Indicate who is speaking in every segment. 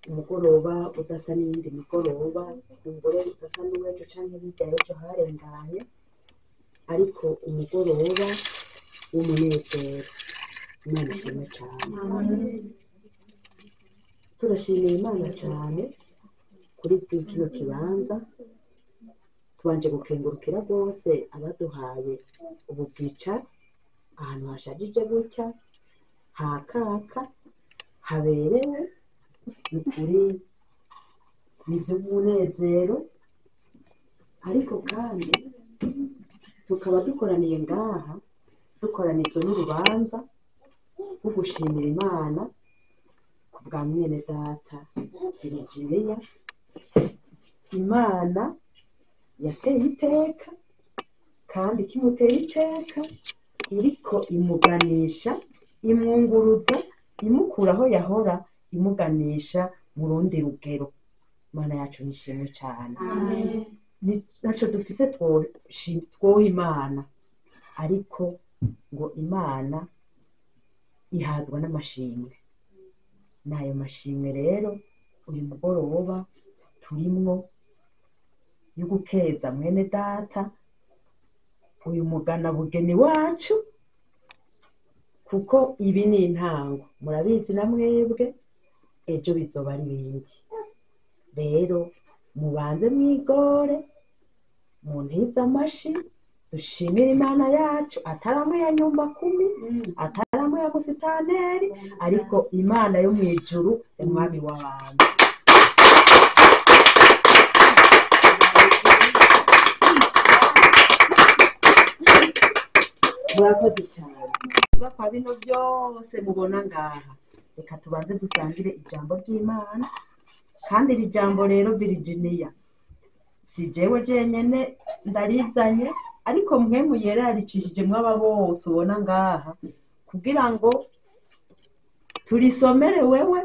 Speaker 1: Umugoroba udasa n'iyindi migoroba, umugore udasa n'uw'ejo canke hirya y'ejo harenganye, ariko umugoroba w'umunezero. Imana ishimwe cane. Turashimiye Imana cane kuri kino kibanza, tubanje gukengurukira rwose abaduhaye ubu bwicaro ahantu hashajije gutya, hakaka, haberewe, ni iby'umunezero. Ariko kandi tukaba dukoraniye ngaha, dukoranijwe n'urubanza rwo gushimira Imana ku bwa mwene data Virginia. Imana yateye iteka kandi ikimuteye iteka iriko imuganisha, imwunguruza, imukura aho yahora, imuganisha mu rundi rugero. Imana yacu nishimwe cyane. Naco dufise twoha Imana, ariko ngo Imana ihazwa n'amashimwe. N'ayo mashimwe rero uyu mugoroba turimwo yo gukeza mwene data uyu mugana bugeni wacu, kuko ibi ni intango, murabizi na mwebwe ejo bizoba ari ibindi. Rero mubanze mwigore, muntize amashi, dushimire Imana yacu, ataramwe ya nyumba kumi, ataramwe ya musitaneri, ariko Imana yo mwijuru, umwami w'abantu. Murakoze cyane. Kwa bino byose mubona ngaha, reka tubanze dusangire ijambo ry'Imana. Kandi iri jambo rero Virginia si jewe jenyene ndarizanye, ariko mwe muyera yaricishije mwaba bose ubona ngaha, kugira ngo turisomere wewe,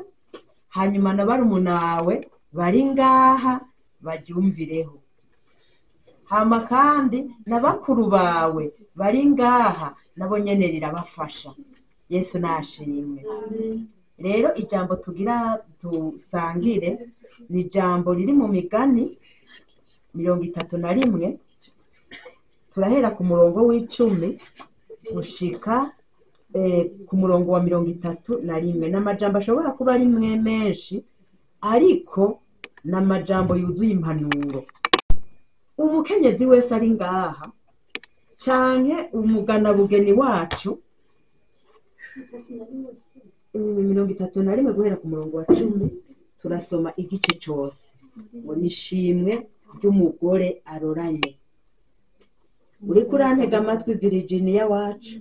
Speaker 1: hanyuma na barumunawe bari ngaha baryumvireho, hama kandi na bakuru bawe bari ngaha nabo nyene rirabafasha. Yesu nashimwe. Rero ijambo tugira dusangire ni ijambo riri mu migani 31, turahera ku murongo w'icumi gushika ku murongo wa 31. N'amajambo ashobora kuba ari mwe menshi, ariko n'amajambo yuzuye impanuro. Umukenyezi wese ari ngaha canke umugana bugeni wacu 31 guhera ku murongo wa 10, turasoma igice cose. Ngo nishimwe ry'umugore aroranye. Uriko urantega amatwi Virginia wacu,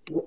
Speaker 1: ngo